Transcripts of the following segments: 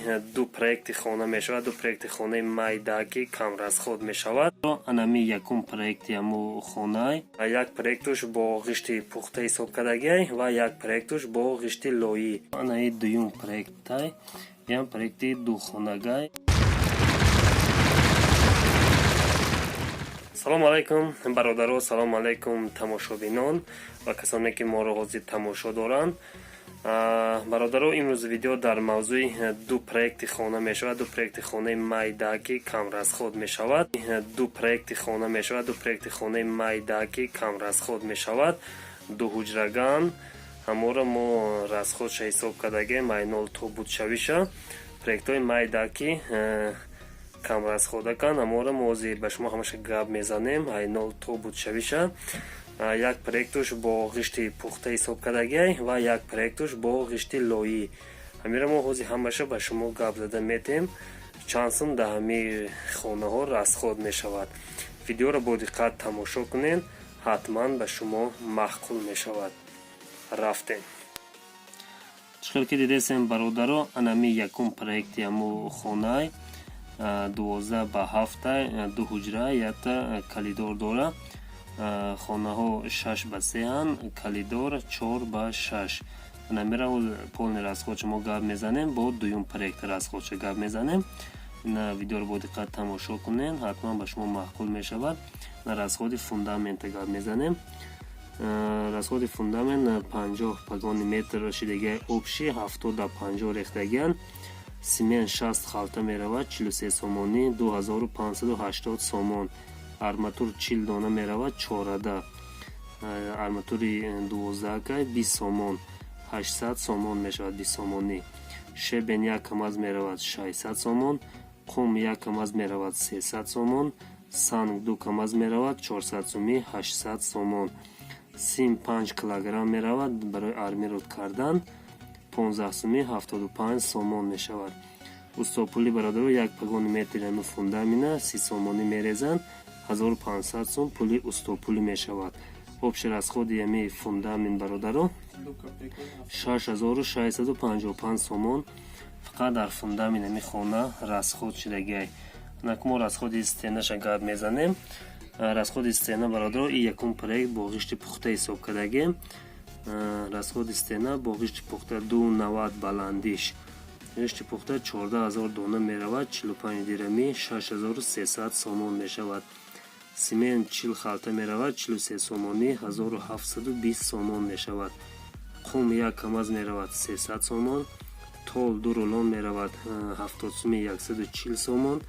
Ду проекти хона мешавад, ду проекти хонаи майда, ки камрасход мешавад. Анами якум проекти ҳаму хонай, як проектуш бо ғишти пухта ҳисоб кардагиай ва як проектуш бо ғишти лоӣ. Анаи дуюм проектай, ям проекти духонагай. Салому алайкум, бародаро, салому алайкум, тамошобинон ва касоне, ки моро ҳозир тамошо доранд. Бародаро, имрӯз видео дар мавзӯи ду проекти хона мешавад, ду проекти хонаи майда, ки камрасход мешавад. Ду проекти хона мешавад, ду проекти хонаи майда, ки камрасход мешавад. Ду ҳуҷраган. Ҳаморо мо расходша ҳисоб кардагем, айнол то будшавиша. Проектҳои майда, ки камрасходакан, ҳаморо мо ҳозир ба шумо ҳамаша гап мезанем, айнол то будшавиша. Як проектуш бо ғишти пухта ҳисоб кардагиай ва як проектуш бо ғишти лоӣ. Ҳамира мо ҳозир ҳамаша ба шумо гап зада метем, чанд сум дар ҳами хонаҳо расход мешавад. Видеоро бо диққат тамошо кунед, ҳатман ба шумо маъқул мешавад. Рафтем. Чӣ хел ки дидесем, бародаро, анами якум проекти ҳаму хонай 12 ба 7, ду ҳуҷра, якта калидор дора. Хонаҳо 6 ба 3-анд, калидор 4 ба 6. Намера полный расходша мо гап мезанем, бо дуюм проекти расходша гап мезанем. На видеоро бо диққат тамошо кунед, ҳатман ба шумо маъқул мешавад. На расходи фундамента гап мезанем. Расходи фундамент 50 погони метр шидагиай, общий 70 да 50 рехтагиан. Симент 60 халта меравад, 43 сомонӣ, 2580 сомон. Арматур 40 дона меравад, чорада арматури дувоздаҳакай, 20 сомон, 800 сомон мешавад 20 сомонӣ. Щебень як камаз меравад, 600 сомон. Қум як камаз меравад, 300 сомон. Санг ду камаз меравад, 400 сумӣ, 800 сомон. Сим 5 килограмм меравад барои армировать кардан, 15 сумӣ, 75 сомон мешавад. Устопули, бародаро, як погони метри ами фундамина 30 сомонӣ мерезанд, 1500 сом пули устопулӣ мешавад. Общий расходи ами фундамент, бародаро, 6655 сомон фақат дар фундамент ами хона расход шудагиай. Анак мо расходи стенаша гап мезанем. Расходи стена, бародаро, и якум проект бо ғишти пухта ҳисоб кардагем. Расходи стена бо ғишти пухта 2,90 баландиш, ғишти пухта 14 000 дона меравад, 45 дирамӣ, 6300 сомон мешавад. Симент 40 халта меравад, 43 сомонӣ, 1720 сомон мешавад. Қум як камаз меравад, 300 сомон. Тол ду рулон меравад, 70 суми, 140 сомон.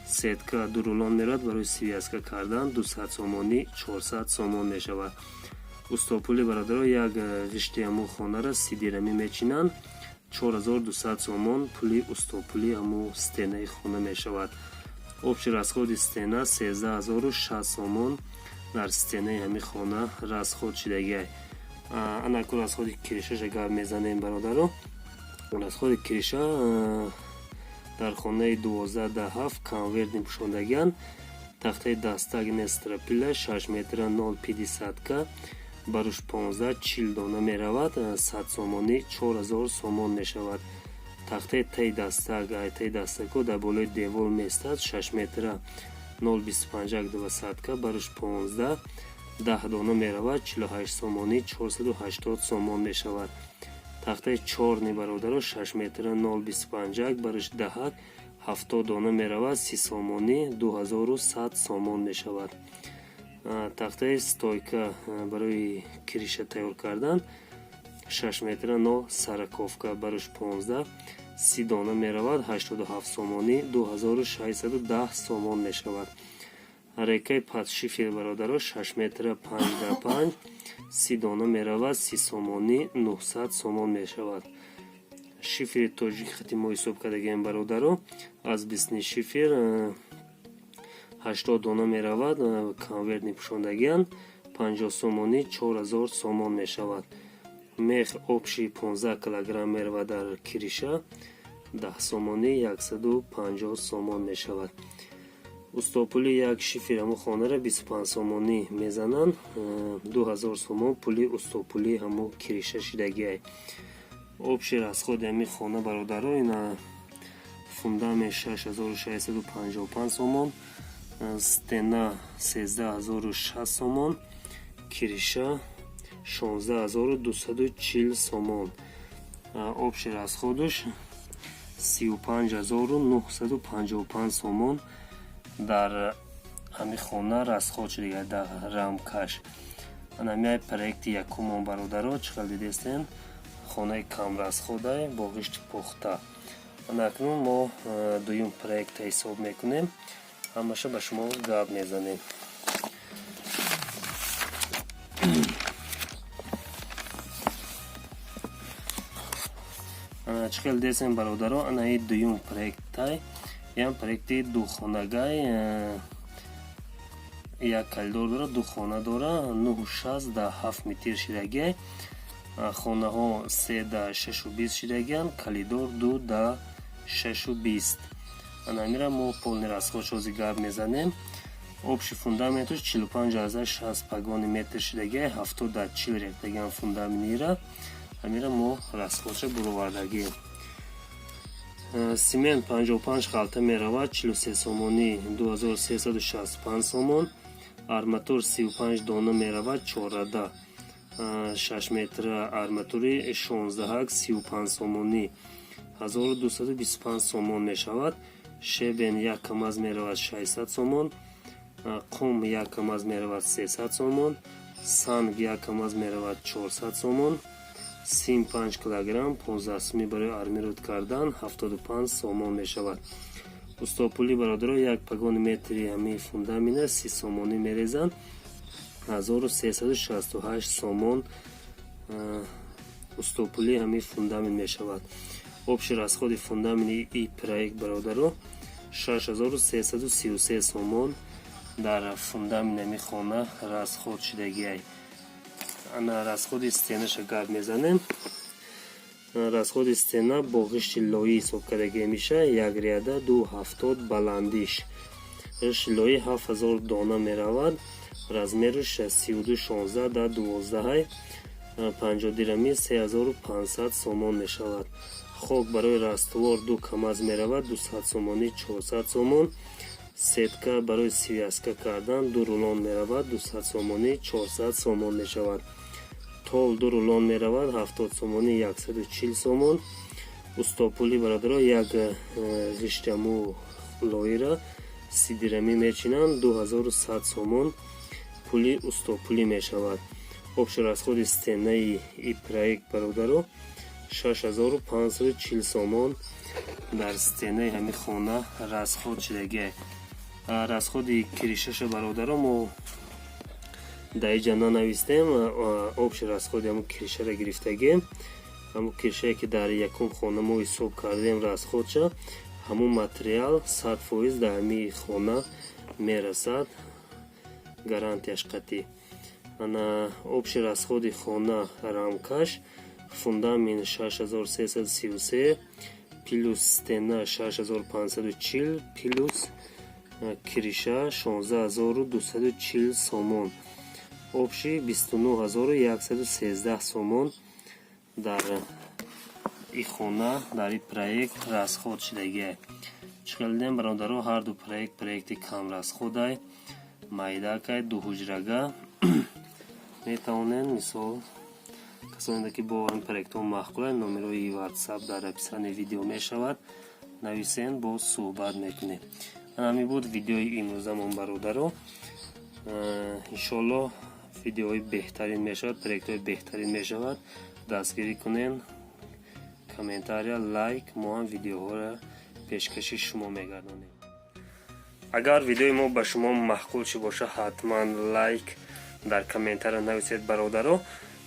Сетка ду рулон меравад барои связка кардан, 200 сомонӣ, 400 сомон мешавад. Устопули, бародаро, як ғишти ҳамун хонара 30 дирамӣ мечинанд, 4200 сомон пули устопули ҳамун стенаи хона мешавад. Общий расходи стена 13 060 сомон дар стенаи ҳамин хона расход шудагиай. Анаку расходи крышаша гап мезанем, бародаро. Расходи крыша дар хонаи 12 да 7 конвертни пӯшондагианд. Тахтаи дастак нестропила 6 метра 0,50-ка баруш 15, 40 дона меравад, 100 сомонӣ, 4000 сомон мешавад. Тахтаи таи дастак, таи дастаку дар болои девол меистад, 6 метра 0,25 двадцатка баруш 15, 10 дона меравад, 48 сомонӣ, 480 сомон мешавад. Тахтаи чорни, бародаро, 6 метра 0,25 баруш даҳак, 70 дона меравад, 30 сомонӣ, 2100 сомон мешавад. Тахтаи стойка барои крыша тайёр кардан 6 метра 0,40-ка баруш 15, 30 дона меравад, 87 сомонӣ, 2610 сомон мешавад. Рейкаи под шифер, бародаро, 6 метра 5 да 5, 30 дона меравад, 30 сомонӣ, 900 сомон мешавад. Шифери тоҷики хати мо ҳисоб кардагием, бародаро, асбестный шифер 80 дона меравад, конвертни пӯшондагианд, 50 сомонӣ, 4000 сомон мешавад. Мех общий 15 килограмм меравад дар крыша, 10 сомонӣ, 150 сомон мешавад. Устопули як шифер ҳамун хонара 25 сомонӣ мезананд, 2000 сомон пули устопули ҳамун крыша шидагиай. Общий расходи ҳамин хона, бародаро, ина. Фундамент 6655 сомон, стена 13 060 сомон, крыша 16 240 сомон. Общий расход аш 35 955 сомон дар ҳамин хона расход шудага дар рамкаш. Анамиай проекти якумон, бародаро, чӣ хел дидестен, хонаи камрасход ай бо ғишти пухта. Ана акнун мо дуюм проекта ҳисоб мекунем, ҳамаша ба шумо гап мезанем. Чӣ хел дидестен, бародаро, анаи дуюм проектай, ям проекти духонагай, як коридор дора, ду хона дора, 9,60 да 7 метр шидагиай. Хонаҳо 3 да 6,20 шидагианд, коридор 2 да 6,20. Анамира мо полный расход шози гап мезанем. Общий фундамент аш 45,60 погони метр шидагиай, 70 да 40 рехтагиан фундаментира. Ҳамира мо расход ша буровардагием. Симент 55 халта меравад, 43 сомонӣ, 2365 сомон. Арматур 35 дона меравад, чорада 6 метра арматури 16 35 сомонӣ, 1225 сомон мешавад. Щебень як камаз меравад 600 сомон, қум як камаз меравад 300 сомон, санг як камаз меравад 400 сомон, сим 5 килограмм 15 сумӣ барои армировать кардан 75 сомон мешавад. Устопулӣ, бародаро, як погони метри ҳамин фундамента 30 сомонӣ мерезанд, 1368 сомон устопулӣ ҳамин фундамент мешавад. Общий расход и фундаменти и проект, бародаро, 6333 сомон дар фундамент ҳамин хона расход шудагиай. Ана расход и стена ша гап мезанем. Расход и стена бо ғишти лоӣ ҳисоб кардагӣ меша, як ряда 2,70 баландиш. Ғишти лоӣ 7000 дона меравад, размер аш 32 16 да 12, 50 дирами 3500 сомон мешавад. Хок барои раствор ду камаз меравад, 200 сомонӣ, 400 сомон. Сетка барои связка кардан ду рулон меравад, 200 сомонӣ, 400 сомон мешавад. Тол ду рулон меравад, 70 сомонӣ, 140 сомон. Устопулӣ, бародаро, як ғиштаму лоира 30 дирамӣ мечинанд, 2100 сомон пули устопулӣ мешавад. Общий расход и стена и и проект, бародаро, 6540 сомон дар стена и ҳамин хона расход шудагиай. Расход и крыша ша, бародаро, мо дар иҷа нанавистем. Общий расход и ҳамун крыша ра гирифтагием, ҳамун крыша е ки дар якум хона мо ҳисоб кардем расход ша, ҳамун материал 100% дар ҳамин хона мерасад, гарантияш қатъӣ. Ана общий расход и хона рамкаш: фундамент 6333 плюс стена 6540 плюс крыша 16 240 сомон, общий 29 113 сомон дар и хона, дар и проект расход шудагиай. Чӣ хел дидем, бародаро, ҳарду проект проекти камрасход ай, майдакай, дуҳуҷрага. Метавонем, мисол, касоне ки бо ин проектҳо маъқуланд, номерои ватсап дар описании видео мешавад, нависен, боз суҳбат мекунем. Ҳамин буд видеои имрӯзамон, бародаро. Иншоаллоҳ, видеоҳои беҳтарин мешавад, проектҳои беҳтарин мешавад. Дастгирӣ кунен, комментария, лайк, мо ҳам видеоҳоро пешкаши шумо мегардонем. Агар видеои мо ба шумо маъқул ши боша, ҳатман лайк, дар комментария нависед, бародаро,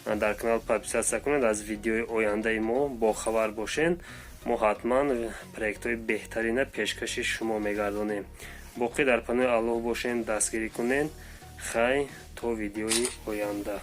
дар канал подписаться кунед, аз видеои ояндаи мо бохабар бошед. Мо ҳатман проектҳои беҳтарина пешкаши шумо мегардонем. Боқӣ дар паноҳи Аллоҳ бошед, дастгирӣ кунед. Хай, то видеои оянда.